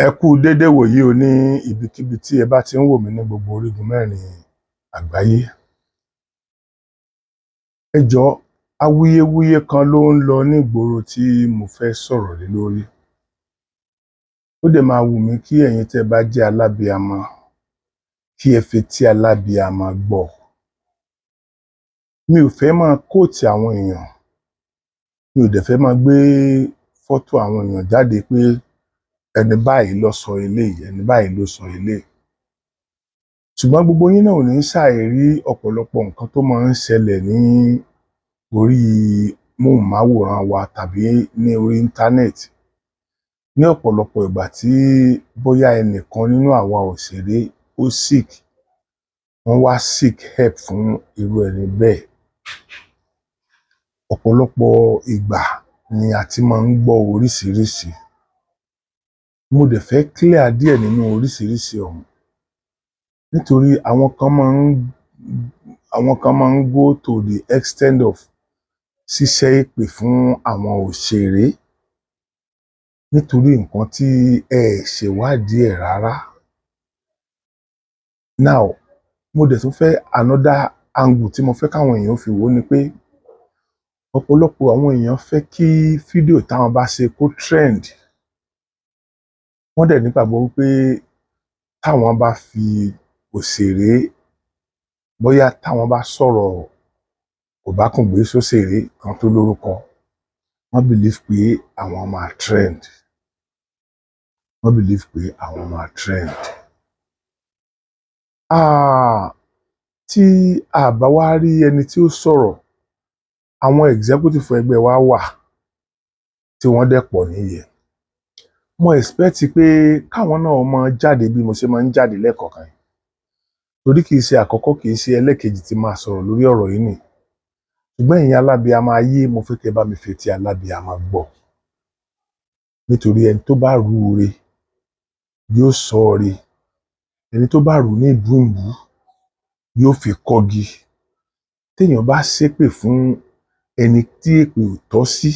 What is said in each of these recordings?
Ẹ kú dédé wòyí o ní ibikíbi tí ẹ bá ti ń wò mí ní gbogbo orígun mẹ́rin àgbáyé. Ẹ jọ̀ọ́, awuyewuye kan ló ń lọ nígboro tí mo fẹ́ sọ̀rọ̀ lé lórí. Ó dẹ̀ máa wù mí kí ẹ̀yin tẹ́ ẹ bá jẹ́ alábiyamọ kí ẹ fetí alábiyamọ gbọ́. Mi ò fẹ́ máa quote àwọn èèyàn, mi ò dẹ̀ fẹ́ máa gbé fọ́tò àwọn èèyàn jáde pé ẹni báyìí ló sọ eléyìí, ẹni báyìí ló sọ eléyìí. Ṣùgbọ́n gbogbo yín náà ò ní ṣàì rí ọ̀pọ̀lọpọ̀ nǹkan tó máa ń ṣẹlẹ̀ ní orí móhùnmáwòrán wa tàbí ní orí íńtánẹ́ẹ̀tì. Ní ọ̀pọ̀lọpọ̀ ìgbà tí bóyá ẹnìkan nínú àwa òṣèré ó sick, wọ́n wá seek help fún irú ẹni bẹ́ẹ̀. Ọ̀pọ̀lọpọ̀ ìgbà ni a ti máa ń gbọ́ oríṣiríṣi. Mo dẹ̀ fẹ́ clear díẹ̀ nínú oríṣiríṣi ọ̀hún nítorí àwọn kan máa ń go to the extent of ṣíṣẹ́ èpè fún àwọn òṣèré nítorí nǹkan tí ẹ ẹ̀ ṣèwádìí ẹ̀ rárá. Now, mo dẹ̀ tún fẹ́ another angle tí mo fẹ́ káwọn èèyàn fi wò ó ni pé ọ̀pọ̀lọpọ̀ àwọn èèyàn fẹ́ kí fídíò táwọn bá ṣe kó trend. Wọ́n dẹ̀ nígbàgbọ́ wípé táwọn bá fi òṣèré, bóyá táwọn bá sọ̀rọ̀ kòbákùngbé sóṣèré kan tó lórúkọ, wọ́n believe pé àwọn máa trend. Wọ́n believe pé àwọn máa trend. Tí a bá wá rí ẹni tí ó sọ̀rọ̀, àwọn executive ẹgbẹ́ wa wà tí wọ́n dẹ̀ pọ̀ níye. Mo expect pé káwọn náà máa jáde bí mo ṣe máa ń jáde lẹ́ẹ̀kọ̀ọ̀kan yìí. Torí kì í ṣe àkọ́kọ́, kì í ṣe ẹlẹ́ẹ̀kejì tí máa sọ̀rọ̀ lórí ọ̀rọ̀ yìí nì. Ṣùgbọ́n ẹ̀yin alábiyamọ ayé, mo fẹ́ kí ẹ bá mi fetí alábiyamọ gbọ́. Nítorí ẹni tó bá rú ire yóò sọ ire. Ẹni tó bá rù ní ìbúǹbú yóò fi kọ́gi. Téèyàn bá ṣépè fún ẹni tí èpè ò tọ́ sí,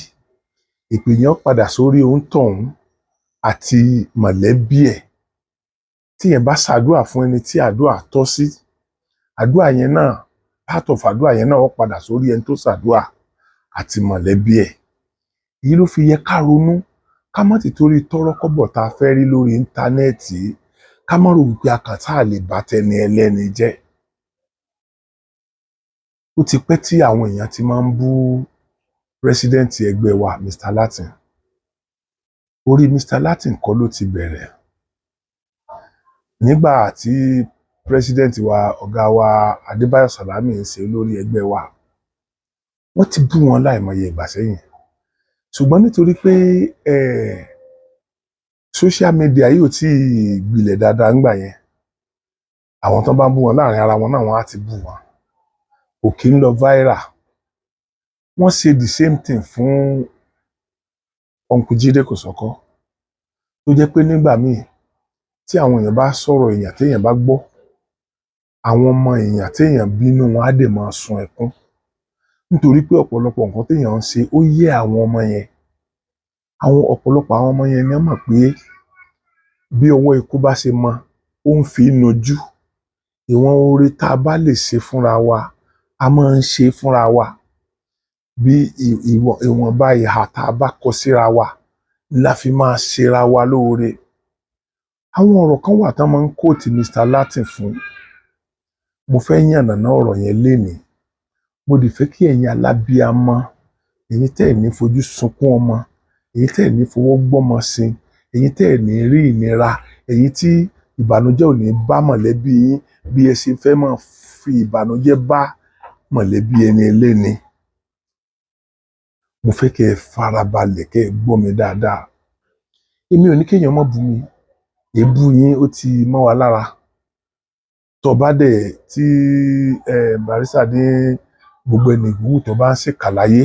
èpè yẹn ó padà sórí òǹtọ̀hún àti mọ̀lẹ́bí ẹ̀. Tíyẹn bá ṣàdúrà fún ẹni tí àdúrà tọ́ sí, àdúrà yẹn náà, part of àdúrà yẹn náà, ó padà sórí ẹni tó ṣàdúrà àti mọ̀lẹ́bí ẹ̀. Èyí ló fi yẹ ká ronú, ká má ti torí tọ́rọ́kọ́bọ̀ tá a fẹ́ rí lórí íńtánẹ́ẹ̀tì, ká má rò wípé a kàn sáà lè bá tẹni ẹlẹ́ni jẹ́. Ó ti pẹ́ tí àwọn èèyàn ti máa ń bú president ẹgbẹ́ wa, Mr. Latin. Orí Mr. Latin kọ́ ló ti bẹ̀rẹ̀. Nígbà tí president wa, ọ̀gá wa Adébáyọ̀ Sàlámì, ń ṣe olórí ẹgbẹ́ wa, wọ́n ti bú wọn láìmọye ìgbà sẹ́yìn. Ṣùgbọ́n nítorí pé social media yìí ò tí ì gbilẹ̀ dáadáa ńgbà yẹn, àwọn tó bá ń bú wọn láàrin ara wọn náà, wọ́n á ti bú wọn. Kò kí ń lọ viral. Wọ́n ṣe the same thing fún Uncle Jídé Kòsọ́kọ́, tó jẹ́ pé nígbà míì tí àwọn èèyàn bá sọ̀rọ̀ èèyàn, téèyàn bá gbọ́, àwọn ọmọ èèyàn téèyàn bínú wọn á dẹ̀ máa sun ẹkún. Nítorí pé ọ̀pọ̀lọpọ̀ nǹkan téèyàn ń ṣe, ó yé àwọn ọmọ yẹn. Àwọn ọ̀pọ̀lọpọ̀ àwọn ọmọ yẹn ni wọ́n mọ̀ pé bí ọwọ́ ikú bá ṣe mọ, ó ń fi nojú. Ìwọ̀n oore tá a bá lè ṣe fúnra wa, a máa ń ṣe fúnra wa. Bí ìwọ̀nba ìhà tá a bá kọ síra wa la fi máa ṣera wa lóore. Àwọn ọ̀rọ̀ kan wà tán máa ń quote Mr. Latin fún. Mo fẹ́ yànnàná ọ̀rọ̀ yẹn lénìí. Mo dẹ̀ fẹ́ kí ẹ̀yin alábíamọ, ẹ̀yin tẹ́ ẹ̀ ní fojú sunkún ọmọ, ẹ̀yin tẹ́ ẹ̀ ní fọwọ́ gbọ́mọ sin, ẹ̀yin tẹ́ ẹ̀ ní rí ìnira, ẹ̀yin tí ìbànújẹ́ ò ní bá mọ̀lẹ́bí yín bí ẹ ṣe fẹ́ máa fi ìbànújẹ́ bá mọ̀lẹ́bí ẹni ẹlẹ́ni. Mo fẹ́ kẹ́ ẹ farabalẹ̀, kẹ́ ẹ gbọ́ mi dáadáa. Èmi ò ní kéèyàn má bú mi. Èébú yín ó ti mọ́ wa lára. Tó bá dẹ̀ tí Barrister ní gbogbo ẹni yòówù tó bá ń ṣèkà láyé,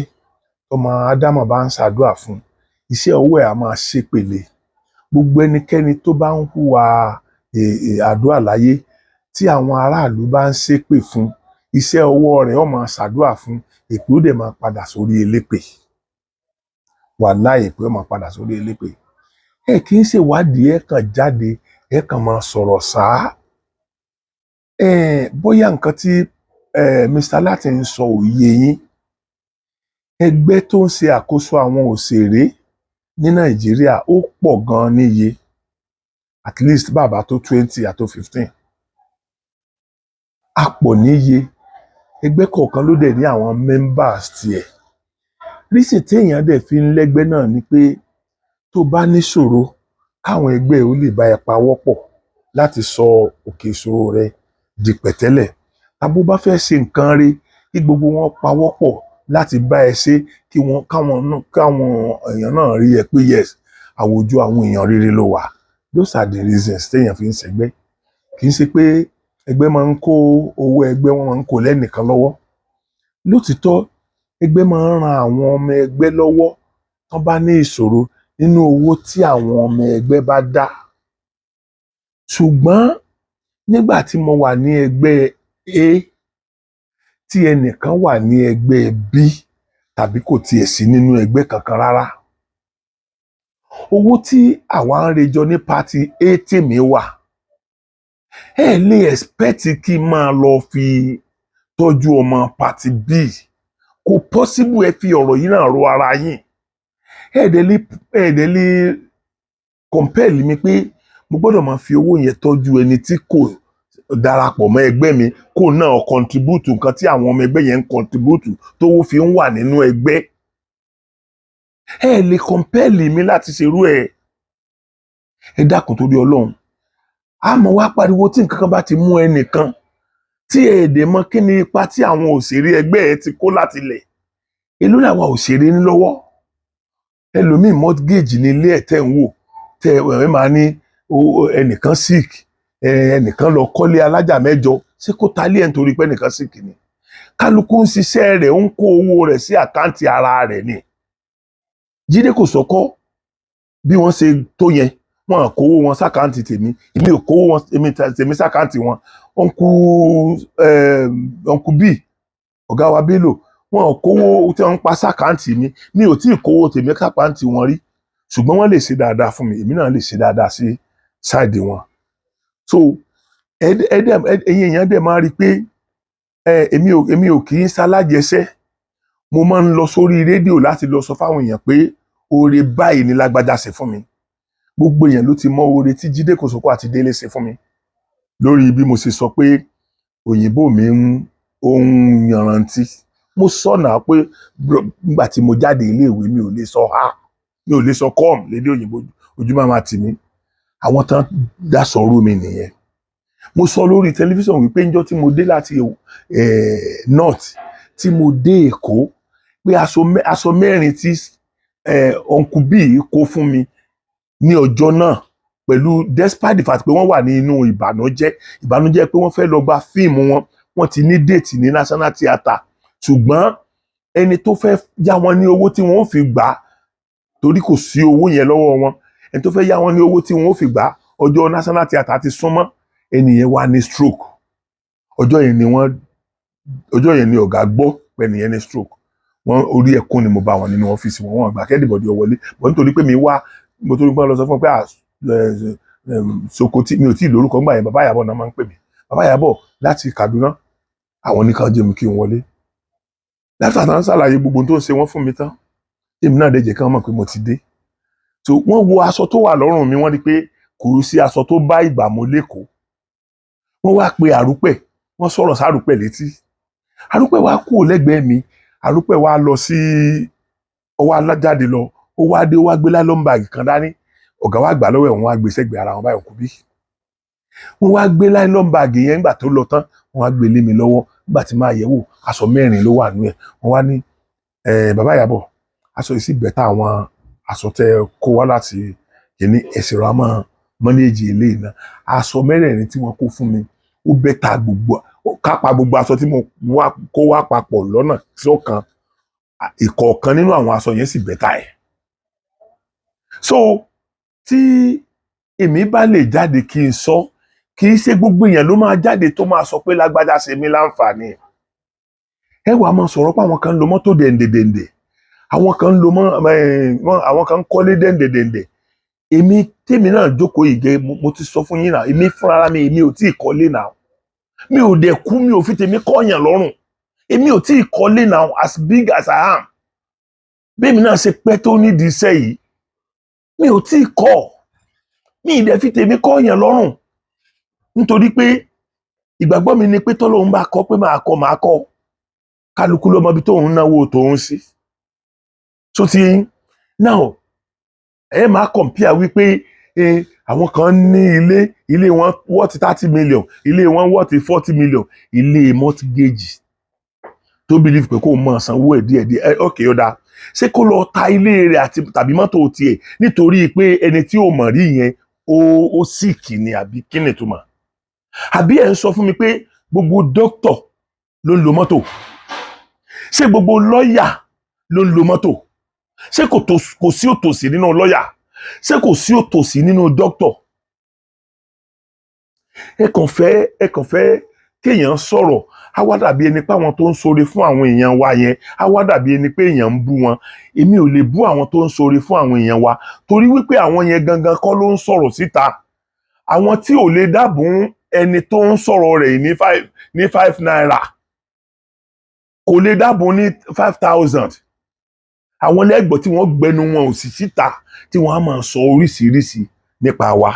tọmọ Ádámọ̀ bá ń ṣàdúrà fún, iṣẹ́ ọwọ́ ẹ̀ á máa ṣépè lé. Gbogbo ẹnikẹ́ni tó bá ń hùwà àdúrà láyé, tí àwọn aráàlú bá ń ṣépè fún, iṣẹ́ ọwọ́ rẹ̀ ó máa ṣàdúrà fún, èpè ó dẹ̀ máa padà sórí elépè. Wàláhì, èpè ó máa padà sórí elépè. Ẹ kì í ṣèwádìí, ẹ kàn jáde, ẹ kàn máa sọ̀rọ̀ sáá. Ẹ bóyá nǹkan tí Mr. Latin ń sọ ò yé yín. Ẹgbẹ́ tó ń ṣe àkóso àwọn òṣèré ní Nàìjíríà, ó pọ̀ gan-an níye, at least bàbá tó 20 àtó 15, a pọ̀ níye. Ẹgbẹ́ kọ̀ọ̀kan ló dẹ̀ ní àwọn members tiẹ̀. Reason téèyàn dẹ̀ fi ń lẹ́gbẹ́ náà ni pé tó bá níṣòro, káwọn ẹgbẹ́ ò lè bá ẹ pawọ́pọ̀ láti sọ òkè ìṣòro rẹ di pẹ̀tẹ́lẹ̀, tàbó bá fẹ́ ṣe nǹkan rí, kí gbogbo wọn pawọ́pọ̀ láti bá ẹ ṣe, kí wọ́n káwọn náà, káwọn èèyàn náà rí ẹ pé yes, àwùjọ àwọn èèyàn rere ló wà. Those are the reasons téèyàn fi ń ṣẹgbẹ́. Kì í ṣe pé ẹgbẹ́ máa ń kó owó, ẹgbẹ́ wọn máa ń kó lẹ́nìkan lọ́wọ́. Lótìítọ́, ẹgbẹ́ máa ń ran àwọn ọmọ ẹgbẹ́ lọ́wọ́ tán bá ní ìṣòro nínú owó tí àwọn ọmọ ẹgbẹ́ bá dá. Ṣùgbọ́n nígbà tí mo wà ní ẹgbẹ́ A, tí ẹnìkan wà ní ẹgbẹ́ B, tàbí kò tiẹ̀ sí nínú ẹgbẹ́ kankan rárá, owó tí àwa ń rejọ ní party A tèmi wà, ẹ lè expect kí n máa lọ fi tọ́jú ọmọ party B. Kò possible. Ẹ fi ọ̀rọ̀ yìí náà ro ara yín. Ẹ dẹ̀ lè compel mi pé mo gbọ́dọ̀ máa fi owó yẹn tọ́jú ẹni tí kò darapọ̀ mọ́ ẹgbẹ́ mi, kó náà contribute nǹkan tí àwọn ọmọ ẹgbẹ́ yẹn ń contribute tówó fi ń wà nínú ẹgbẹ́. Ẹ lè compel mi láti ṣerú ẹ. Ẹ dákun, torí Ọlọ́run, àmọ́ wá pariwo tí nǹkan kan bá ti mú ẹnìkan tí ẹ dẹ̀ mọ̀ kí ni ipa tí àwọn òṣèré ẹgbẹ́ ẹ ti kó láti lẹ̀. Èló làwa òṣèré ní lọ́wọ́? Ẹlòmíì, mortgage ní ilé ẹ̀ tẹ́ ń wò tẹ́ ẹ máa ní ẹnìkan sick, ẹnìkan lọ kọ́lé alájà mẹ́jọ. Ṣé kó talé ẹ̀ nítorí pé ẹnìkan sick ni? Kálukú ń ṣiṣẹ́ rẹ̀, ó ń kó owó rẹ̀ sí account ara rẹ̀ ni. Jídé Kòsọ́kọ́, bí wọ́n ṣe tó yẹn, wọn kówó wọn sí account tèmi, èmi ò kówó wọn tèmi sí account wọn. Uncle B, ọ̀gá wa Bello, wọn kówó tí wọ́n ń pa sí account mi, mi ò tí ì kówó tèmi sí account wọn rí. Ṣùgbọ́n wọ́n lè ṣe dáadáa fún mi, èmi náà lè ṣe dáadáa sí side wọn. So ẹ̀yin èèyàn dẹ̀ máa rí i pé èmi ò kì í ṣalájẹsẹ́. Mo máa ń lọ sórí rédíò láti lọ sọ fáwọn èèyàn pé oore báyìí ni lágbájá ṣe fún mi. Gbogbo èèyàn ló ti mọ oore tí Jídé Kòsọ́kọ́ àti Délé ṣe fún mi lórí bí mo ṣe sọ pé òyìnbó mi ń ó ń yanrantí. Mo sọ̀nà pé nígbà tí mo jáde iléèwé, mi ò lè sọ ha, mi ò lè sọ come lédè òyìnbó, ojú máa ma tì mí. Àwọn tán dá sọ̀rọ̀ mi nìyẹn. Mo sọ lórí tẹlifíṣàn wípé níjọ́ tí mo dé láti north, tí mo dé Èkó, pé aṣọ mẹ́rin tí Uncle B kó fún mi ní ọjọ́ náà, pẹ̀lú despite the fact pé wọ́n wà ní inú ìbànújẹ́, ìbànújẹ́ pé wọ́n fẹ́ lọ gba fíìmù wọn, wọ́n ti ní date ní National Theatre, ṣùgbọ́n ẹni tó fẹ́ yá wọn ní owó tí wọ́n fi gbà á, torí kò sí owó yẹn lọ́wọ́ wọn, ẹni tó fẹ́ yá wọn ní owó tí wọ́n fi gbà á, ọjọ́ National Theatre ti súnmọ́, ẹni yẹn wá ní stroke. Ọjọ́ yẹn ni ọ̀gá gbọ́ pé ẹni yẹn ní stroke. Wọ́n orí ẹkún ni mo bá wọn nínú ọ́fíìsì wọn. Wọn gbà kí anybody ó wọlé bọ́, nítorí pé mi wá, mo torí pé wọ́n lọ sọ fún wọn pé Sokoti, mi ò tí ì lórúkọ ńgbà yẹn, Bàbá Ìyábọ̀ náà máa ń pè mí, Bàbá Ìyábọ̀ láti Kaduna. Àwọn nìkan jẹ́ mi kí n wọlé. Látà tán ṣàlàyé gbogbo tó ń ṣe wọ́n fún mi tán, èmi náà dẹ̀ jẹ́ kí wọ́n mọ̀ pé mo ti dé. So wọ́n wo aṣọ tó wà lọ́rùn mi, wọ́n rí pé kò sí aṣọ tó bá ìgbà mu lẹ́kọ̀ọ́. Wọ́n wá pe àrúpẹ̀, wọ́n sọ̀rọ̀ sárúpẹ̀ létí. Àrúpẹ̀ wá kúrò lẹ́gbẹ̀ẹ́ mi, àrúpẹ̀ wá lọ sí, ó wá jáde lọ, ó wá dé, ó wá gbé nylon bag kan dání. Ọ̀gá wa gbà lọ́wọ́ ẹ̀, wọ́n wá gbé sẹ́gbẹ̀ẹ́ ara wọn báyìí kú bí. Wọ́n wá gbé nylon bag yẹn nígbà tó lọ tán, wọ́n wá gbé lé mi lọ́wọ́. Nígbà tí máa yẹ̀ wò, aṣọ mẹ́rin ló wà nú ẹ̀. Wọ́n wá ní, "Bàbá Ìyábọ̀, aṣọ yìí sì better àwọn aṣọ tẹ kó wá láti kìíní ẹ̀sìn rẹ̀, máa manage eléyìí náà." Aṣọ mẹ́rẹ̀ẹ̀rin tí wọ́n kó fún mi, ó better gbogbo kápá gbogbo aṣọ tí mo wá kó wá papọ̀ lọ́nà tí ó kan ìkọ̀ọ̀kan nínú àwọn aṣọ yẹn sì better ẹ̀. So tí èmi bá lè jáde kí n sọ, kì í ṣe gbogbo èèyàn ló máa jáde tó máa sọ pé lágbájá ṣe mí láǹfààní. Ẹ wàá máa sọ̀rọ̀ pé àwọn kan ń lo mọ́tò dẹ̀ǹdẹ̀dẹ̀ǹdẹ̀, àwọn kan ń lo mọ́, àwọn kan ń kọ́lé dẹ̀ǹdẹ̀dẹ̀ǹdẹ̀. Èmi tèmi náà jókòó yìí gẹ́, mo ti sọ fún yín náà, èmi fúnra mi, èmi ò tí ì kọ́lé náà. Mi ò dẹ̀ kú, mi ò fi tèmi kọ́yàn lọ́rùn. Èmi ò tí ì kọ́lé náà, as big as I am. Bẹ́ẹ̀mi náà ṣe pẹ́ tó nídìí iṣẹ́ yìí, mi ò tí ì kọ́, mi ì dẹ̀ fi tèmi kọ́yàn lọ́rùn, nítorí pé ìgbàgbọ́ mi ni pé tọ́lọ́run bá kọ́ pé máa kọ́, máa kọ́. Kálukú ló mọ ibi tóun náwó tòun sí. Tó ti yín now, ẹ máa compare wípé àwọn kan ní ilé, ilé wọn worth 30 million, ilé wọn worth 40 million, ilé mortgage tó believe pé kó máa sanwó ẹ̀ díẹ̀díẹ̀. Ẹ ok, ó dáa, ṣé kó lọ ta ilé rẹ̀ àti tàbí mọ́tò tiẹ̀ nítorí pé ẹni tí ò mọ̀ rí yẹn ó sick ni, àbí kí ni ìtumọ̀? Àbí ẹ̀ ń sọ fún mi pé gbogbo dókítà ló ń lo mọ́tò? Ṣé gbogbo lọ́ọ̀yà ló ń lo mọ́tò? Ṣé kò sí òtòṣì nínú lọ́ọ̀yà? Ṣé kò sí òtòṣì nínú dókítà? Ẹ kàn fẹ́ kéèyàn sọ̀rọ̀, á wá dàbí ẹni pé àwọn tó ń ṣoore fún àwọn èèyàn wa yẹn, á wá dàbí ẹni pé èèyàn ń bú wọn. Èmi ò lè bú àwọn tó ń ṣoore fún àwọn èèyàn wa, torí wípé àwọn yẹn gangan kọ́ ló ń sọ̀rọ̀ síta. Àwọn tí ò lè dábùn ẹni tó ń sọ̀rọ̀ rẹ̀ ní ₦5, kò lè dábùn ní 5,000, àwọn lẹ́gbọ̀ọ́ tí wọ́n gbẹnu wọn ò sì síta, tí wọ́n á máa sọ oríṣiríṣi nípa wa.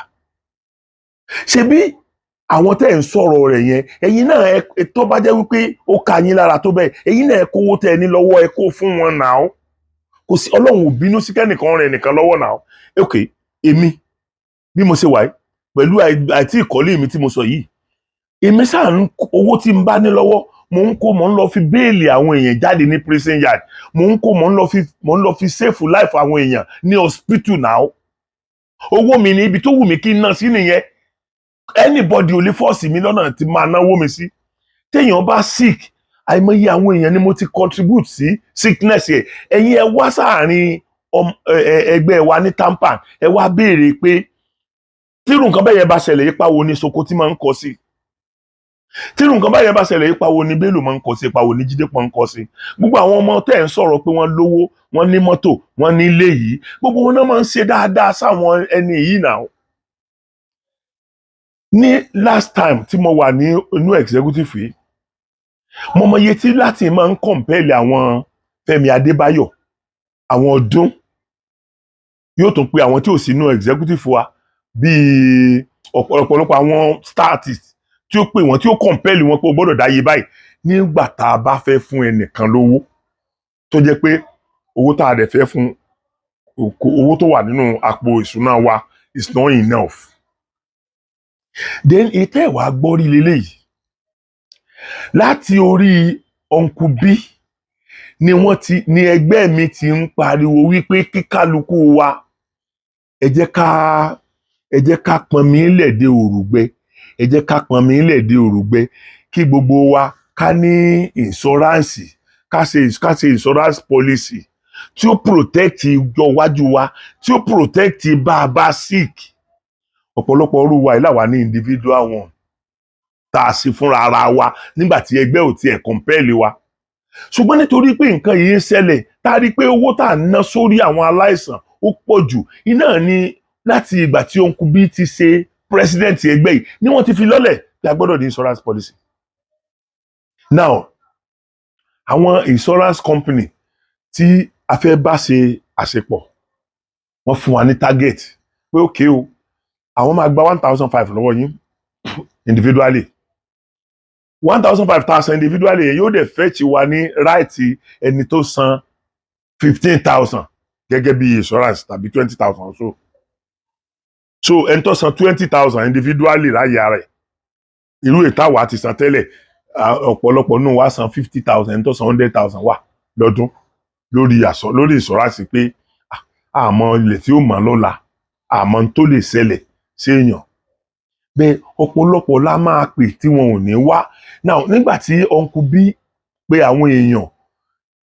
Ṣebí àwọn tẹ́ ẹ̀ ń sọ̀rọ̀ rẹ̀ yẹn, ẹ̀yin náà, ẹ tó bá jẹ́ wípé ó ka yín lára tó bẹ́ẹ̀, ẹ̀yin náà, ẹ kówó tẹ́ ẹ ní lọ́wọ́, ẹ kó fún wọn náà. Kò sí, Ọlọ́run ò bínú sí kẹ́nìkan rẹ̀ nìkan lọ́wọ́ náà. Ok, èmi bí mo ṣe wà yìí, pẹ̀lú àìtí ìkọ́lé mi tí mo sọ yìí, èmi sáà ń owó tí n bá ní lọ́wọ́, mò ń kó, mò ń lọ fi bail àwọn èèyàn jáde ní prison yard, mò ń kó, mò ń lọ fi save life àwọn èèyàn ní hospital now. Owó mi ní ibi tó wù mí kí n ná sí nìyẹn. Anybody ò lè force mi lọ́nà tí máa náwó mi sí. Téèyàn bá sick, àìmọye àwọn èèyàn ni mo ti contribute sí sickness yẹn. Ẹ̀yin ẹ wá sáàrin ẹgbẹ́ wa ní TAMPAN, ẹ wá béèrè pé tírù nǹkan bẹ́ẹ̀ yẹn bá ṣẹlẹ̀, ipa wo ni Soko tí máa ń kọ sí? Tírù nǹkan báyẹn bá ṣẹlẹ̀, ipa wo ni Bello máa ń kọ sí? Ipa wo ni Jídé máa ń kọ sí? Gbogbo àwọn ọmọ tẹ́ ń sọ̀rọ̀ pé wọ́n lówó, wọ́n ní mọ́tò, wọ́n ní ilé yìí, gbogbo wọn náà máa ń ṣe dáadáa sáwọn ẹni yìí náà. Ní last time tí mo wà ní inú executive yìí, mo mọ iye tí láti máa ń compel àwọn Fẹ́mi Adébáyọ̀, àwọn ọdún yóò tún pe àwọn tí ò sí inú executive wa, bíi ọ̀pọ̀lọpọ̀ àwọn star artist tí ó pè wọ́n, tí ó compel wọn pé o gbọ́dọ̀ dáyé báyìí nígbà tá a bá fẹ́ fún ẹnìkan lówó, tó jẹ́ pé owó tá a dẹ̀ fẹ́ fún, owó tó wà nínú àpò ìṣúná wa is not enough. Then ètò ẹ̀wà gbọ́ rí leléyìí láti orí Uncle B ni wọ́n ti ní ẹgbẹ́ mi ti ń pariwo wípé kíkálukú wa, ẹ jẹ́ ká pọnmi lẹ̀ dé òrùgbẹ, ẹ jẹ́ ká pọnmi lẹ̀ dé òrùgbẹ, kí gbogbo wa ká ní insurance, ká ṣe insurance policy tí ó protect ọjọ́ iwájú wa, tí ó protect bá a bá sick. Ọ̀pọ̀lọpọ̀ ọrú wa yìí làwa ní individual one tá a ṣe fúnra ara wa nígbà tí ẹgbẹ́ ò tiẹ̀ compel wa. Ṣùgbọ́n nítorí pé nǹkan yìí ń ṣẹlẹ̀, tá a rí i pé owó tá a ná sórí àwọn aláìsàn ó pọ̀ jù, iná ni láti ìgbà tí Uncle B ti ṣe president ẹgbẹ́ yìí ni wọ́n ti fi lọ́lẹ̀ pé a gbọ́dọ̀ ní insurance policy. Now, àwọn insurance company tí a fẹ́ bá ṣe àṣepọ̀, wọ́n fún wa ní target pé okay o, àwọn máa gba 1,500 lọ́wọ́ yín individually. 1,500 individually yẹn yóò dẹ̀ fetch wa ní right ẹni tó san 15,000 gẹ́gẹ́ bí insurance tàbí 20,000. So ẹni tó san 20,000 individually láyé ara ẹ̀, irú ètò àwa ti san tẹ́lẹ̀, ọ̀pọ̀lọpọ̀ nù wá san 50,000, ẹni tó san 100,000 wà lọ́dún lórí àsọ lórí insurance, pé àmọ́ ilẹ̀ tí ó mọ̀ lọ́la, àmọ́ tó lè ṣẹlẹ̀ sí èèyàn bẹ́ẹ̀. Ọ̀pọ̀lọpọ̀ la máa pè tí wọn ò ní wá. Now, nígbà tí Uncle B pé àwọn èèyàn,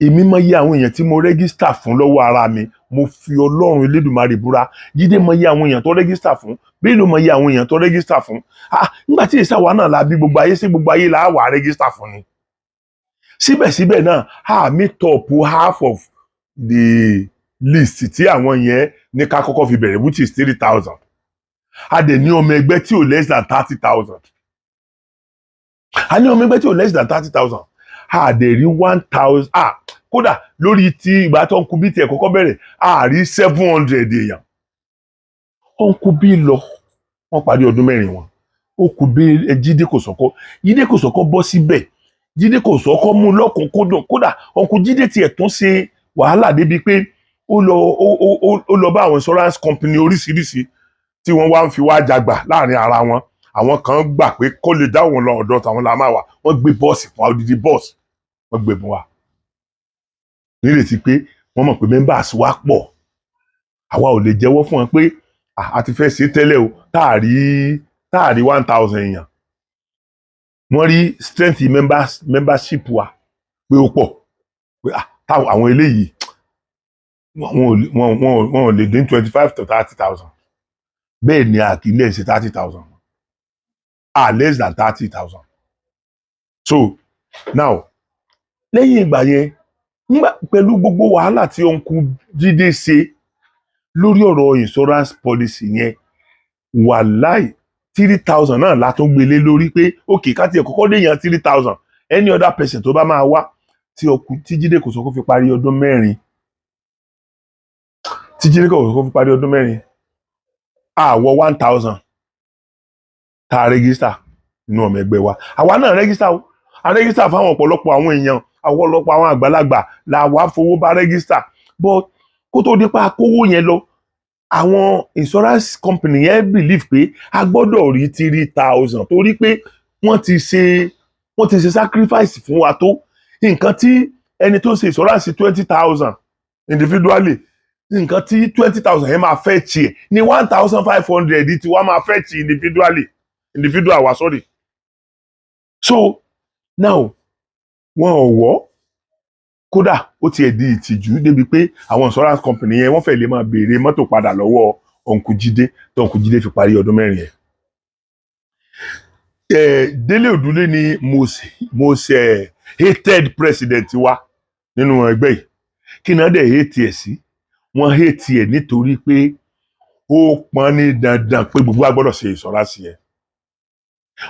èmi mọ iye àwọn èèyàn tí mo register fún lọ́wọ́ ara mi, mo fi Ọlọ́run Elédùmarè búra. Jídé mọ iye àwọn èèyàn tó register fún, Bello mọ iye àwọn èèyàn tó register fún. Ah, nígbà tí ìsáwá náà la bí gbogbo ayé sí, gbogbo ayé là á wà register fún ni. Síbẹ̀síbẹ̀ náà, a meet up half of the list tí àwọn yẹn ní ká kọ́kọ́ fi bẹ̀rẹ̀, which is 3,000. A dẹ̀ ní ọmọ ẹgbẹ́ tí ò less than 30,000. A ní ọmọ ẹgbẹ́ tí ò less than 30,000. A dẹ̀ rí 1,000. Ah, kódà lórí tí ìgbà tó ń kú bí tiẹ̀ kọ́kọ́ bẹ̀rẹ̀, a rí 700 èèyàn. Ó ń kú bí lọ, wọ́n parí ọdún 4 wọn. Ó kú bí Jídé Kòsọ́kọ́. Jídé Kòsọ́kọ́ bọ́ síbẹ̀. Jídé Kòsọ́kọ́ mú lọ́kùnkúndùn. Kódà ọkùn Jídé tiẹ̀ tún ṣe wàhálà débi pé ó lọ ó ó ó lọ bá àwọn insurance company oríṣiríṣi tí wọ́n wá ń fi wá jagbà láàrin ara wọn. Àwọn kan gbà pé kó lè dá òun lọ, ọ̀dọ̀ tàwọn la máa wà. Wọ́n gbé bọ́ọ̀sì fún wa, odidi bọ́ọ̀sì wọ́n gbé fún wa, nírètí pé wọ́n mọ̀ pé members wa pọ̀. Àwa ò lè jẹ́wọ́ fún wọn pé a ti fẹ́ ṣe tẹ́lẹ̀ o, tá a rí 1,000 èèyàn. Wọ́n rí strength membership wa pé ó pọ̀, pé táwọn àwọn eléyìí wọn ò lè dín 25 to 30,000. Bẹ́ẹ̀ ni a kì í lè ṣe 30,000, less than 30,000. So now, lẹ́yìn ìgbà yẹn, nígbà pẹ̀lú gbogbo wàhálà tí uncle Jídé ṣe lórí ọ̀rọ̀ insurance policy yẹn, wàláì, 3,000 náà la tún gbélé lórí pé ok, ká tiẹ̀ kọ́kọ́ dé yàn 3,000, any other person tó bá máa wá. Tí ọkù tí Jídé Kòsọ́kọ́ fi parí ọdún 4, tí Jídé Kòsọ́kọ́ fi parí ọdún 4, àwọ̀ 1,000 tá a register nínú ọmọ ẹgbẹ́ wa. Àwa náà register o. A register fáwọn ọ̀pọ̀lọpọ̀ àwọn èèyàn, àwọn ọ̀pọ̀lọpọ̀ àwọn àgbàlagbà là wá fowó bá register. But kó tó di pa kówó yẹn lọ, àwọn insurance company yẹn believe pé a gbọ́dọ̀ rí 3,000, torí pé wọ́n ti ṣe sacrifice fún wa tó nǹkan tí ẹni tó ṣe insurance 20,000 individually, nǹkan tí 20,000 yẹn máa fẹ́ tiẹ̀ ní 1,500 tí wọ́n máa fẹ́ ti individually, individual wa, sorry. So now, wọn ò wọ́. Kódà ó tiẹ̀ di ìtìjú débi pé àwọn insurance company yẹn, wọ́n fẹ́ lè máa béèrè mọ́tò padà lọ́wọ́ uncle Jídé tó uncle Jídé fi parí ọdún 4 yẹn. Délé Òdúlé ni most hated president wa nínú ẹgbẹ́ yìí. Kí náà dẹ̀ hate ẹ̀ sí? Wọ́n hate ẹ̀ nítorí pé ó pọn ní dandan pé gbogbo wa gbọ́dọ̀ ṣe insurance yẹn.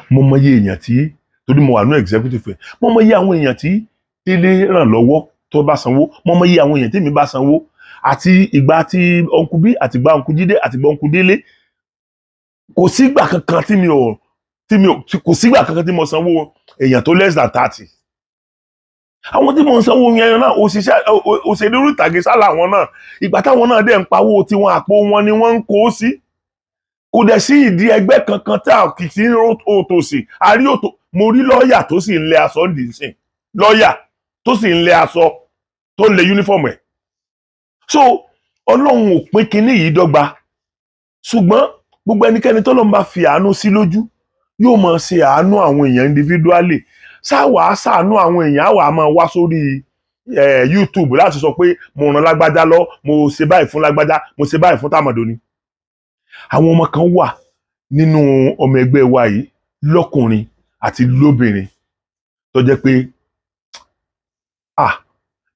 Mo mọyì èèyàn tí, torí mo wà ní executive ẹ̀, mo mọyì àwọn èèyàn tí Délé ràn lọ́wọ́ tó bá sanwó. Mo mọyì àwọn èèyàn tí mi bá sanwó, àti ìgbà tí uncle bí, àti ìgbà uncle Jídé, àti ìgbà uncle Délé. Kò sígbà kankan tí mi ò tí mi ò kò sígbà kankan tí mo sanwó èèyàn tó less than 30. Àwọn tí mo ń sanwó yẹn náà, òṣìṣẹ́ òṣèlú orí ìtàgé sálà àwọn náà. Ìgbà táwọn náà dẹ̀ ń pawó tiwọn, àpò wọn ni wọ́n ń kó sí. Kò dẹ̀ sí ìdí ẹgbẹ́ kankan tí a kì í sí òtòsí àrí òtò. Mo rí lọ́ọ̀yà tó sì ń lẹ aṣọ ń dì í sìn, lọ́ọ̀yà tó sì ń lẹ aṣọ, tó ń lẹ uniform ẹ̀. So Ọlọ́run ò pín kinní yìí dọ́gba, ṣùgbọ́n gbogbo ẹnikẹ́ni tọ́lọ́run bá fi àánú sí lójú yóò máa ṣe àánú àwọn èèyàn individually. Ṣáwàá ṣàánú àwọn èèyàn, àwa máa wá sórí YouTube láti sọ pé mo ràn lágbájá lọ, mo ṣe báyìí fún lágbájá, mo ṣe báyìí fún tàmọ̀dò ni. Àwọn ọmọ kan wà nínú ọmọ ẹgbẹ́ wa yìí, lọ́kùnrin àti lóbìnrin, tó jẹ́ pé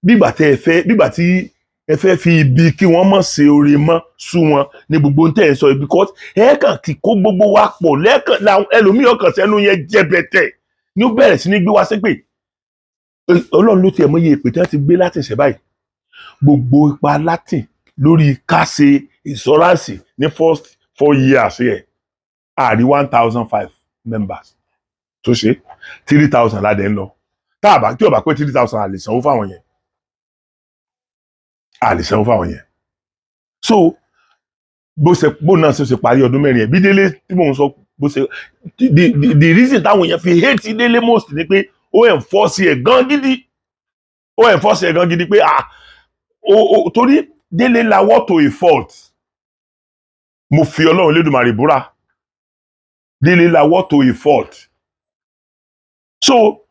bígbà tẹ́ ẹ fẹ́, bígbà tí ẹ fẹ́ fi ibi kí wọ́n mọ̀ ṣe oore mọ́ sú wọn ní gbogbo ń tẹ̀ ẹ́ sọ yìí, because ẹ kàn kí kó gbogbo wa pọ̀ lẹ́ẹ̀kan làwọn ẹlòmíràn kan sẹ́nu yẹn jẹ́bẹ̀tẹ̀ ní ó bẹ̀rẹ̀ sí ní gbé wa ṣépè. Ọlọ́run ló tiẹ̀ mọyì èpè tí wọ́n ti gbé láti ṣẹ̀ báyìí. Gbogbo ipa Latin lórí ká ṣe insurance ní first 4 years yẹ, àrí 1,005 members tó ṣe. 3,000 ládẹ́ ń lọ. Tá a bá tí ò bá pé 3,000, a lè sanwó fáwọn yẹn, a lè sanwó fáwọn yẹn. So bó ṣe bó náà ṣe parí ọdún 4 yẹn, bí Délé tí mò ń sọ, bó ṣe the reason táwọn èèyàn fi hate Délé most ni pé ó enforce ẹ̀ gan gidi, ó enforce ẹ̀ gan gidi pé o torí Délé lawọ́ to a fault. Mo fi Ọlọ́run Lédùmarè búra, Délé lawọ́ to a fault. So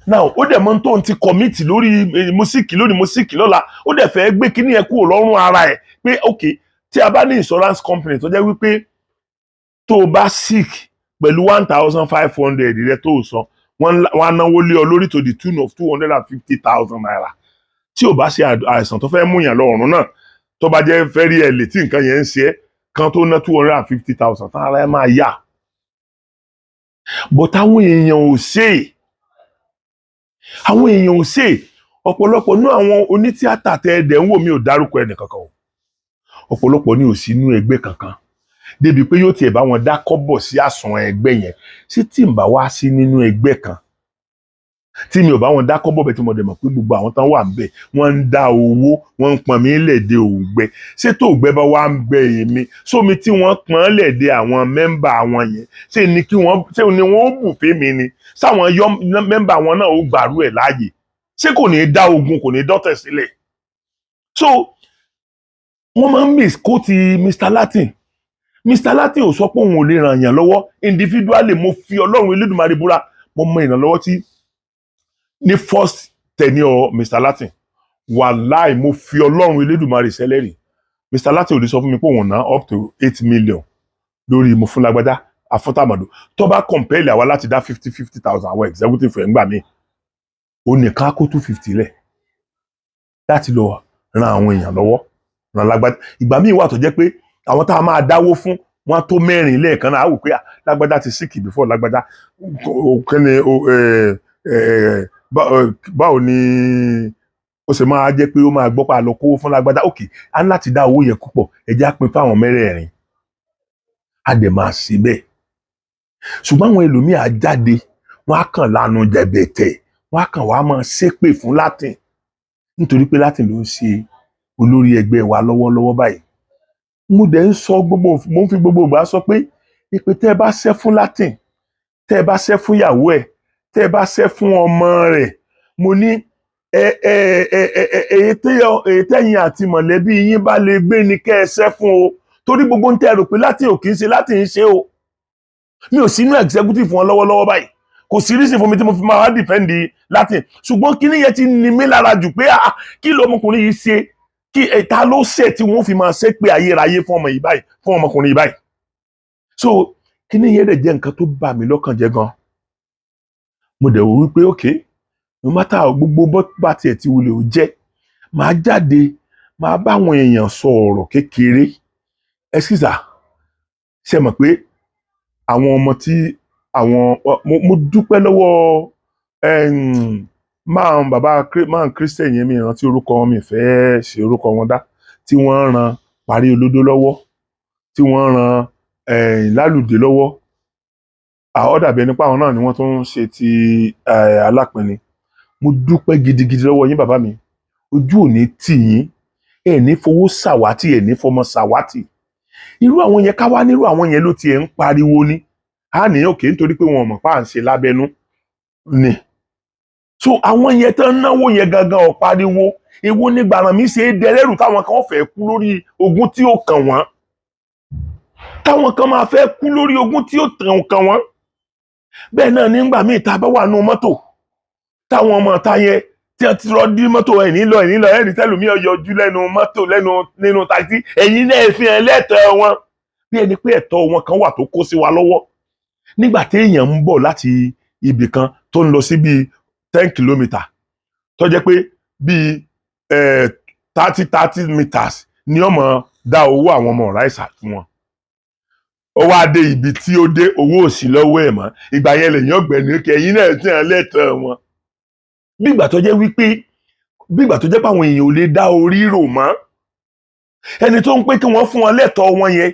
now, ó dẹ̀ mọ́ tó ń ti commit lórí music lórí music lọ́la, ó dẹ̀ fẹ́ gbé kíní ẹ̀ kúrò lọ́rùn ara ẹ̀ pé ok, tí a bá ní insurance company tó jẹ́ wípé tó o bá sick pẹ̀lú 1,500 rẹ tó o san, wọ́n á náwó lé ọ lórí to the tune of ₦250,000, tí o bá ṣe àìsàn tó fẹ́ mú yàn lọ ọ̀run náà. Tó bá jẹ́ very early tí nǹkan yẹn ń ṣe é kan, tó ná 250,000 tán, ara ẹ̀ máa yá. But àwọn èèyàn ò ṣe é, àwọn èèyàn ò ṣe é. Ọ̀pọ̀lọpọ̀ ní àwọn onítíátà tẹ ẹ dẹ̀ ń wò mí, ò dárúkọ ẹnì kankan o, ọ̀pọ̀lọpọ̀ ní ò sí inú ẹgbẹ́ kankan débi pé yóò tiẹ̀ bá wọn dá kọ́bọ̀ sí àsùnwọ̀n ẹgbẹ́ yẹn. Ṣé tí n bá wá sí nínú ẹgbẹ́ kan, tí mi ò bá wọn dá kọ́bọ̀ bẹ́ẹ̀, tí mo dẹ̀ mọ̀ pé gbogbo àwọn tán wà ń bẹ̀, wọ́n ń dá owó, wọ́n ń pọn mí lẹ̀dẹ̀ òǹgbẹ, ṣé tó òǹgbẹ bá wá ń gbẹ èmi, sómi tí wọ́n pọn lẹ̀dẹ̀ àwọn member wọn yẹn, ṣé ni kí wọ́n, ṣé ni wọ́n ó bù fẹ́mi ni? Sáwọn yọ member wọn náà ó gbàrú ẹ̀ láàyè? Ṣé kò ní í dá ogun, kò ní í dọ́tẹ̀ sílẹ̀? So wọ́n máa ń misquote Mr. Latin. Mr. Latin ò sọ pé òun ò lè ràn yàn lọ́wọ́ individually. Mo fi Ọlọ́run Elédùmarè búra, mo mọ ìrànlọ́wọ́ tí ní first tenure Mr. Latin. Wàláì, mo fi Ọlọ́run Elédùmarè sẹ́lẹ̀rì, Mr. Latin ò lè sọ fún mi pé òun ná up to 8 million lórí mo fún lágbájá afọ́tàmọ̀dò. Tó bá compel àwa láti dá fifty fifty thousand, àwọn executive ẹ̀ ń gbà mí, ó nìkan á kó 250 lẹ̀ láti lọ ran àwọn èèyàn lọ́wọ́, ran lágbájá. Ìgbà míì wà tó jẹ́ pé àwọn tá a máa dáwó fún wọn tó mẹ́rin lẹ́ẹ̀kan náà, á wò pé, ah, lágbájá ti sick before lágbájá. Kí ni báwo ni ó ṣe máa jẹ́ pé ó máa gbọ́ pa lọ kówó fún lágbájá? Ok, á ní láti dá owó yẹn púpọ̀, ẹ jẹ́ á pín fáwọn mẹ́rẹ̀ẹ̀rin, á dẹ̀ máa ṣe bẹ́ẹ̀. Ṣùgbọ́n àwọn ẹlòmíì á jáde, wọ́n á kàn lanu jẹ̀bẹ̀tẹ̀, wọ́n á kàn wá máa ṣépè fún Latin nítorí pé Latin ló ń ṣe olórí ẹgbẹ́ wa lọ́wọ́lọ́wọ́ báyìí. Mo dẹ̀ ń sọ gbogbo, mo ń fi gbogbo ìgbà sọ pé ìpè tẹ́ ẹ bá ṣẹ́ fún Latin, tẹ́ ẹ bá ṣẹ́ fún ìyàwó ẹ̀, tẹ́ ẹ bá ṣẹ́ fún ọmọ rẹ̀, mo ní ẹ ẹ ẹ ẹ ẹ èyí tẹ́yìn àti mọ̀lẹ́bí yín bá lè gbé ni kẹ́ ẹ ṣẹ́ fún o, torí gbogbo ń tẹ́ ẹ rò pé Latin ò kì í ṣe, Latin ń ṣe o. Mi ò sínú executive wọn lọ́wọ́lọ́wọ́ báyìí, kò sí reason fún mi tí mo fi máa wá defend Latin, ṣùgbọ́n kíní yẹn ti ní mí lára jù pé, ah, kí lọmọkùnrin yìí ṣe? Kí ẹ̀ta ló ṣe tí wọ́n fi máa ṣe pé ayérayé fún ọmọ yìí báyìí, fún ọmọkùnrin yìí báyìí? So kíní yẹn dẹ̀ jẹ́ nǹkan tó bà mí lọ́kàn jẹ́ gan. Mo dẹ̀ wò wípé, ok, no matter how gbogbo bó bá tiẹ̀ ti wulẹ̀ ó jẹ́, màá jáde, màá bá àwọn èèyàn sọ ọ̀rọ̀ kékeré. Ẹ sísà ṣe mọ̀ pé àwọn ọmọ tí àwọn mo dúpẹ́ lọ́wọ́ máa bàbá máa Christian yẹn, mi rántí orúkọ wọn, mi fẹ́ ṣe orúkọ wọn dá, tí wọ́n ran Parí Olódó lọ́wọ́, tí wọ́n ran Lálùdé lọ́wọ́. Àwọn dàbí ẹni pé àwọn náà ni wọ́n tún ń ṣe ti Alápinni. Mo dúpẹ́ gidigidi lọ́wọ́ yín, bàbá mi. Ojú ò ní tì yín, ẹ ní fowó ṣàwátì, ẹ ní fọmọ ṣàwátì. Irú àwọn yẹn, ká wá nírú àwọn yẹn ló tiẹ̀ ń pariwo ni, á ní òkè nítorí pé wọn ò mọ̀ pa à ń ṣe lábẹ́nú ni. So àwọn yẹn tán náwó yẹn gangan ò pariwo. Èwo ní gbàràn mi ṣe é dẹrẹ́rù táwọn kan fẹ́ kú lórí ogún tí ó kàn wọ́n, táwọn kan máa fẹ́ kú lórí ogún tí ó kàn wọ́n? Bẹ́ẹ̀ náà nígbà míì tá a bá wà nù mọ́tò, táwọn ọmọ ta yẹn tí wọ́n ti rọ́ dí mọ́tò, ẹ̀ nílọ ẹ̀ nílọ, ẹ̀ ní tẹ́lùmí ọyọjú lẹ́nu mọ́tò, lẹ́nu nínú taxi. Ẹ̀yin náà fi hàn lẹ́tọ̀ọ́ wọn, bí ẹni pé ẹ̀tọ́ wọn kan wà tó kó sí wa lọ́wọ́. Nígbà téèyàn ń bọ̀ láti ibì kan tó ń lọ sí bíi 10 kilometre, tó jẹ́ pé bíi 30 30 meters ni ọmọ dá owó àwọn ọmọ ọ̀ráìsà fún wọn, ó wá dé ibi tí ó dé, owó ò sí lọ́wọ́ ẹ̀ mọ́. Ìgbà yẹn lèyàn ọ̀gbẹ́ni òkè, ẹ̀yin náà tí hàn lẹ́tọ̀ọ́ wọn. Bí ìgbà tó jẹ́ wípé, bí ìgbà tó jẹ́ pé àwọn èèyàn ò lè dá orí rò mọ́, ẹni tó ń pé kí wọ́n fún wọn lẹ́tọ̀ọ́ wọn yẹn,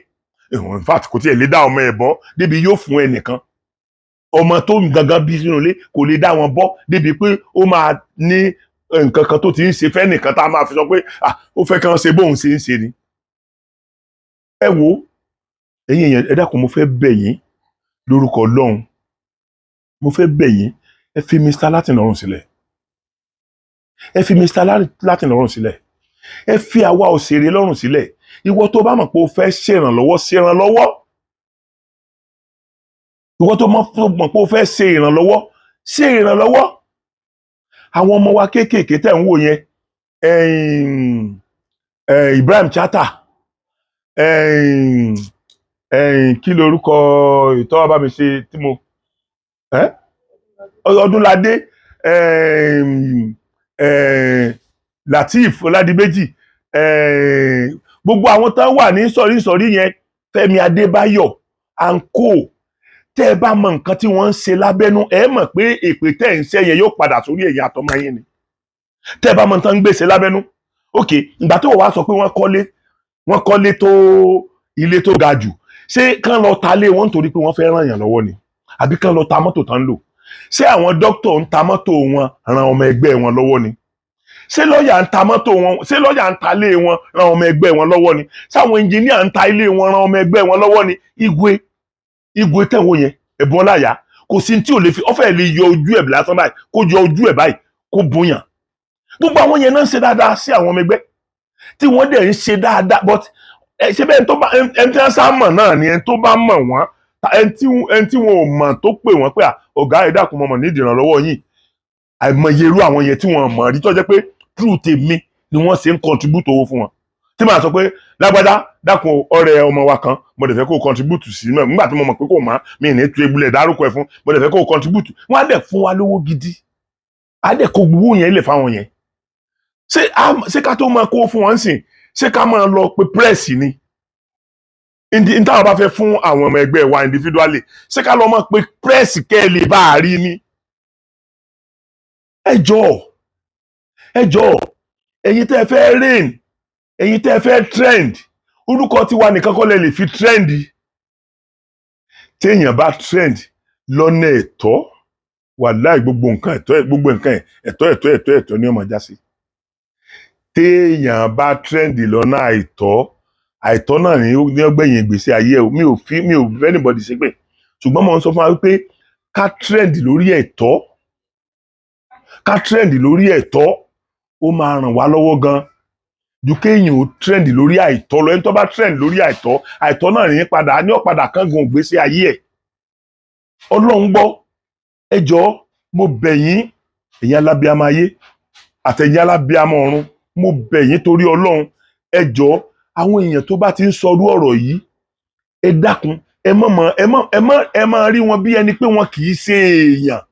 in fact, kò tiẹ̀ lè dá ọmọ ẹ̀ bọ́ débi yóò fún ẹnìkan. Ọmọ tó ń gangan bí sínú ilé, kò lè dá wọn bọ́ débi pé ó máa ní nǹkan kan tó ti ń ṣe fẹ́nìkan tá a máa fi sọ pé, ah, ó fẹ́ kí wọ́n ṣe bóun ṣe ń ṣe ni. Ẹ wo, ẹ̀yin èèyàn, ẹ dákun, mo fẹ́ bẹ̀ yín lórúkọ Ọlọ́run, mo fẹ́ bẹ̀ yín, ẹ fi Mr. Latin lọ́rùn sílẹ̀, ẹ fi Mr. Latin lọ́rùn sílẹ̀, ẹ fi àwa òṣèré lọ́rùn sílẹ̀. Ìwọ tó bá mọ̀ pé o fẹ́ ṣèrànlọ́wọ́, ṣèrànlọ́wọ́. Ìwọ tó mọ̀ pé o fẹ́ ṣe ìrànlọ́wọ́, ṣe ìrànlọ́wọ́. Àwọn ọmọ wa kéékèèké tẹ̀ ń wò yẹn, Ibrahim Chatta, kí lorúkọ ìtọ́wọ́ bá mi ṣe tí mo Ọdúnládé, Lateef Ọládìméjì. Gbogbo àwọn tán wà ní sọ̀rí sọ̀rí yẹn, Fẹ́mi Adébáyọ̀ and co, tẹ́ ẹ bá mọ nǹkan tí wọ́n ń ṣe lábẹ́nú, ẹ mọ̀ pé èpè tẹ́ ẹ̀ ń ṣẹ́ yẹn yóò padà sórí ẹ̀yin àtọmọ yín ni. Tẹ́ ẹ bá mọ nǹkan ń gbèsè lábẹ́nú. Ok, ìgbà tó wàá sọ pé wọ́n kọ́lé tó ilé tó ga jù, ṣé kán lọ ta lé wọn nítorí pé wọ́n fẹ́ ràn yàn lọ́wọ́ ni, àbí kán lọ ta mọ́tò tán ń lò? Ṣé àwọn dókítà ń ta mọ́tò wọn ran ọmọ ẹgbẹ́ wọn lọ́wọ́ ni? Ṣé lọ́ọ̀yà ń ta mọ́tò wọn, ṣé lọ́ọ̀yà ń ta ilé wọn ran ọmọ ẹgbẹ́ wọn lọ́wọ́ ni? Ṣáwọn ẹnjìníà ń ta ilé wọn ran ọmọ ẹgbẹ́ wọn lọ́wọ́ ni? Igwe Igwe tẹ̀wọ́ yẹn, ẹ̀bùn ọláyà, kò sí tí ò lè fi ọ́fẹ́ lè yọ ojú ẹ̀ lásán báyìí, kó yọ ojú ẹ̀ báyìí, kó bóyàn. Gbogbo àwọn yẹn náà ń ṣe dáadáa sí àwọn ọmọ ẹgbẹ́ tí wọ́n dẹ̀ ń ṣe dáadáa, but ẹ ṣe bẹ́ẹ̀ tó bá ẹni tí wọ́n sá mọ̀ náà ni ẹni tó bá mọ̀ wọ́n, ẹni tí wọn ò mọ̀ tó pè wọ́n pé, "À, ọ̀gá, ẹ dákun, mo mọ̀ ní ìdìrànlọ́wọ́ yìí." Àìmọye irú àwọn yẹn tí wọ́n mọ̀ rí tó jẹ́ pé true tèmi ni wọ́n ṣe ń contribute owó fún wọn, tí màá sọ pé, "Lágbádá, dákun, ọ̀rẹ́ ọmọ wa kan, mo dẹ̀ fẹ́ kó contribute sí náà." Nígbà tí mo mọ̀ pé kò mọ̀ mí ní tu ebulẹ̀ dárúkọ ẹ̀ fún, mo dẹ̀ fẹ́ kó contribute, wọ́n á dẹ̀ fún wa lówó gidi, á dẹ̀ kó gbowó yẹn lè fáwọn yẹn. Ṣé ká tó máa kó fún wọn sìn, ṣé ká máa lọ pe press ni? Ní táwọn bá fẹ́ fún àwọn ọmọ ẹgbẹ́ wa individually, ṣé ká lọ máa pe press kẹ́ ẹ lè bá a rí ni? Ẹ jọ̀ọ́, ẹ jọ̀ọ́, ẹ̀yin tẹ́ ẹ fẹ́ reign, ẹ̀yin tẹ́ ẹ fẹ́ trend, orúkọ tiwa nìkan kọ́ lẹ lè fi trend. Téèyàn bá trend lọ́nà ẹ̀tọ́, wàláì, gbogbo nǹkan ẹ̀tọ́, gbogbo nǹkan ẹ̀tọ́, ẹ̀tọ́, ẹ̀tọ́, ẹ̀tọ́ ni ó máa já sí. Téèyàn bá trend lọ́nà àìtọ́, àìtọ́ náà ni ó ní ọgbẹ̀yìn ìgbésí ayé ẹ̀. Mi ò fi anybody ṣépè, ṣùgbọ́n mo ń sọ fún wa wípé ká trend lórí ẹ̀tọ́, ká trend lórí ẹ̀tọ́, ó máa ràn wá lọ́wọ́ gan ju kéèyàn ó trend lórí àìtọ́ lọ. Ẹni tó bá trend lórí àìtọ́, àìtọ́ náà ní padà ní ọ̀padà kángun ìgbésí ayé ẹ̀. Ọlọ́run gbọ́. Ẹ jọ̀ọ́, mo bẹ̀ yín, ẹ̀yin alábíàmọ ayé àtẹ̀yin alábíàmọ ọ̀run, mo bẹ̀ yín torí Ọlọ́run. Ẹ jọ̀ọ́, àwọn èèyàn tó bá ti ń sọrú ọ̀rọ̀ yìí, ẹ dákun, ẹ mọ̀ mọ̀ ẹ mọ̀ ẹ mọ̀ ẹ máa rí wọn bí ẹni pé wọn kì í ṣe èèyàn,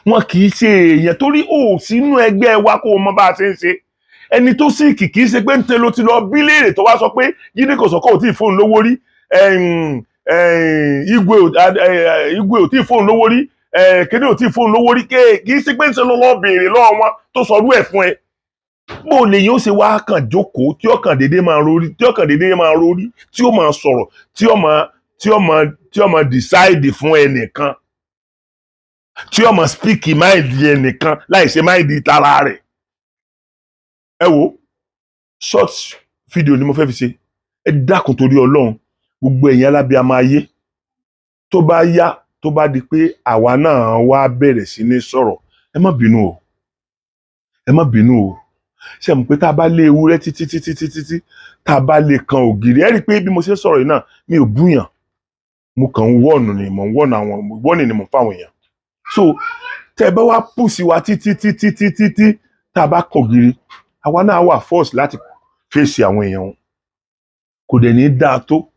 wọn kì í ṣe èèyàn, torí ó sínú ẹgbẹ́ wa kó o mọ bá a ṣe ń ṣe. Ẹni tó sì kì í ṣe pé ń tẹ ló ti lọ bí léèrè tó wá sọ pé Jídé Kòsọ́kọ́ ò tí ì fóun lówó rí, Igwe ò tí ì fóun lówó rí, kéde ò tí ì fóun lówó rí. Kì í ṣe pé ń ṣe ló lọ béèrè lọ́wọ́ wọn tó sọrú ẹ̀ fún ẹ. Bó lè yín ó ṣe wá kàn jókòó tí ó kàn déédéé máa rórí, tí ó kàn déédéé máa rórí, tí ó máa sọ̀rọ̀, tí ó máa decide fún ẹnìkan, tí ó máa speak mind ẹnìkan láì ṣe mind tara rẹ̀? Ẹ wo, short video ni mo fẹ́ fi ṣe. Ẹ dákun torí Ọlọ́run, gbogbo ẹ̀yin alábíàmọ ayé, tó bá yá, tó bá di pé àwa náà wá bẹ̀rẹ̀ sí ní sọ̀rọ̀, ẹ má bínú o, ẹ má bínú o. Ṣe mọ̀ pé tá a bá lé ewúrẹ́ títí títí títí tí tá a bá lè kan ògiri, ẹ rí i pé bí mo ṣe ń sọ̀rọ̀ yìí náà, mi ò búyàn, mo kàn ń warn ni, mo ń warn àwọn, warn ni mo ń fáwọn èèyàn. So tẹ́ ẹ bá wá push wa títí títí títí tí tá a bá kan ògiri, àwa náà wà force láti fèsì àwọn èèyàn wọn. Kò dẹ̀ ní dáa tó,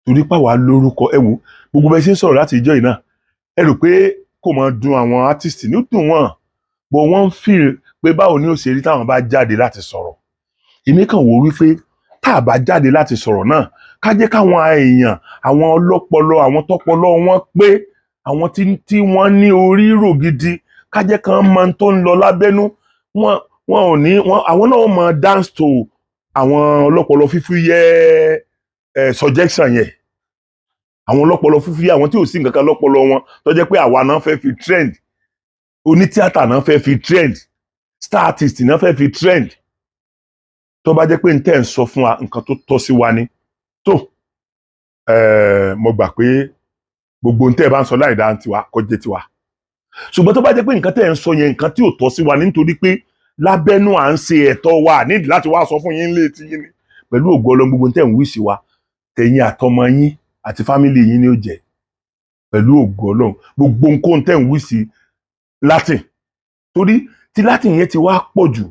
torí pàwá lórúkọ. Ẹ wò, gbogbo bẹ́ẹ̀ ṣe ń sọ̀rọ̀ láti ìjọ yìí náà, ẹ rò pé kò máa dùn àwọn artist ní, ó dùn wọ́n, but wọ́n ń feel pé báwo ni ó ṣe rí táwọn bá jáde láti sọ̀rọ̀. Èmi kàn wò wípé tá a bá jáde láti sọ̀rọ̀ náà, ká jẹ́ káwọn èèyàn, àwọn ọlọ́pọlọ, àwọn tọpọlọ wọn pé, àwọn tí wọ́n ní orí rò gidi, ká jẹ́ kán mọ tó ń lọ lábẹ́nú wọn. Wọn ò ní wọn, àwọn náà mọ dance to àwọn ọlọ́pọlọ fífú yẹ ẹ suggestion yẹn. Àwọn ọlọ́pọlọ fífú yẹ, àwọn tí ò sí nǹkan kan lọ́pọlọ wọn, tó jẹ́ pé àwa náà fẹ́ fi trend, onítíátà náà fẹ́ fi trend, star artist náà fẹ́ fi trend. Tó bá jẹ́ pé n tẹ́ ń sọ fún wa, nǹkan tó tọ́ sí wa ni tó, mo gbà pé gbogbo n tẹ́ ẹ bá ń sọ láì dáa tiwa kó jẹ́ tiwa. Ṣùgbọ́n tó bá jẹ́ pé nǹkan tẹ́ ẹ ń sọ yẹn, nǹkan tí ò tọ́ sí wa, nítorí pé lábẹ́nú à ń ṣe ẹ̀tọ́ wa nídìí láti wá sọ fún yín létí yín ni, pẹ̀lú ògo Ọlọ́run, gbogbo n tẹ́ ń wí sí wa, tẹ̀yin àtọmọ yín àti family yín ni ó jẹ́. Pẹ̀lú ògo Ọlọ́run, gbogbo nǹkan tẹ́ ń wí sí Latin, torí tí Latin yẹn ti wá pọ̀ jù,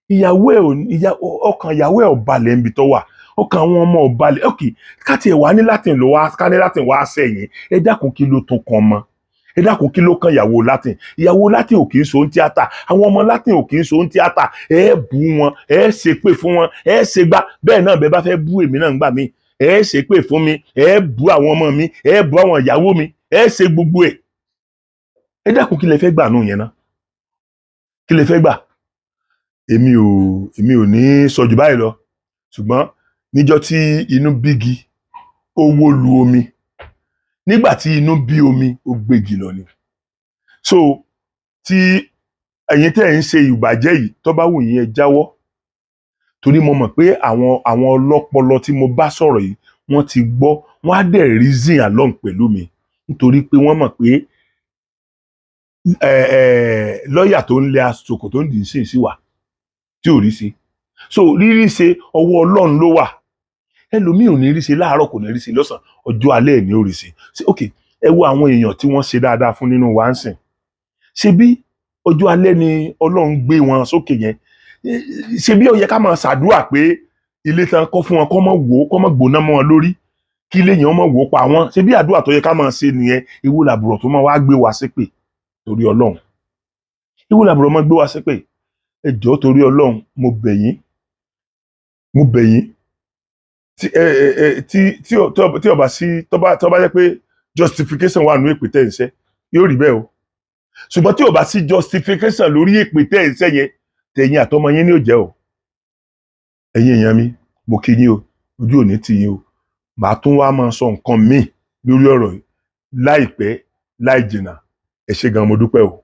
ìyàwó ẹ̀ ò ìyá ọkàn ìyàwó ẹ̀ ò balẹ̀ níbi tó wà, ọkàn àwọn ọmọ ò balẹ̀. Ok, ká tiẹ̀ wá ní Latin ló wá, ká ní Latin wá sẹ́yìn, ẹ dákun, kí ló tún kan mọ́? Ẹ dákun, kí ló kan ìyàwó Latin? Ìyàwó Latin ò kì í so ń tíátà, àwọn ọmọ Latin ò kì í so ń tíátà. Ẹ bú wọn, ẹ ṣépè fún wọn, ẹ ṣe gbá bẹ́ẹ̀ náà. Bẹ́ẹ̀ bá fẹ́ bú èmi náà ńgbà mí, ẹ ṣépè fún mi, ẹ bú àwọn ọmọ mi, ẹ bú àwọn ìyàwó mi, ẹ ṣe gbogbo ẹ. Ẹ dákun, kí lẹ fẹ́ gbà nù yẹn náà? Kí lẹ fẹ́ gbà? Èmi ò ní sọ jù báyìí lọ, ṣùgbọ́n níjọ́ tí inú bígi, ó wó lu omi. Nígbà tí inú bí omi, ó gbégi lọ ni. So tí ẹ̀yin tẹ́ ẹ̀ ń ṣe ìbàjẹ́ yìí, tó bá wù yín, ẹ jáwọ́, torí mo mọ̀ pé àwọn ọlọ́pọlọ tí mo bá sọ̀rọ̀ yìí, wọ́n ti gbọ́, wọ́n á dẹ̀ reason along pẹ̀lú mi, nítorí pé wọ́n mọ̀ pé ẹ ẹ lọ́ọ̀yà tó ń lé aṣòkò tó ń dì í sí sí wà tí ò rí sí. So rírí ṣe, ọwọ́ Ọlọ́run ló wà. Ẹlòmíì ò ní rí ṣe láàárọ̀, kò ní rí ṣe lọ́sàn, ọjọ́ alẹ́ ẹ̀ ní ò rí ṣe. Ṣe ok, ẹ wo àwọn èèyàn tí wọ́n ṣe dáadáa fún nínú wa ń sìn. Ṣe bí ọjọ́ alẹ́ ni Ọlọ́run gbé wọn sókè yẹn? Ṣe bí ó yẹ ká máa ṣàdúrà pé ilé tán kọ́ fún wọn kọ́ mọ́ wò ó, kọ́ mọ́ gbóná mọ́ wọn lórí, kí ilé yẹn mọ́ wò ó pa wọ́n? Ṣe bí àdúrà tó yẹ ká máa ṣe nìyẹn? Ewu làbùrọ̀ tó máa wá gbé wa ṣépè torí Ọlọ́run? Ewu làbùrọ̀ máa gbé wa ṣépè? Ẹ jọ̀ọ́, torí Ọlọ́run, mo bẹ̀ yín, mo bẹ̀ yín. Tí ẹ ẹ ẹ tí tí tí ó bá sí, tó bá jẹ́ pé justification wà nínú èpè tẹ́ ń ṣẹ́, yóò rí bẹ́ẹ̀ o. Ṣùgbọ́n tí ò bá sí justification lórí èpè tẹ́ ń ṣẹ́ yẹn, tẹ̀yin àtọmọ yín ní ò jẹ́ o. Ẹ̀yin èèyàn mi, mo kí yín o, ojú ò ní tì yín o. Màá tún wá máa sọ nǹkan míì lórí ọ̀rọ̀ yìí láìpẹ́ láì jìnnà. Ẹ ṣé gan, mo dúpẹ́ o.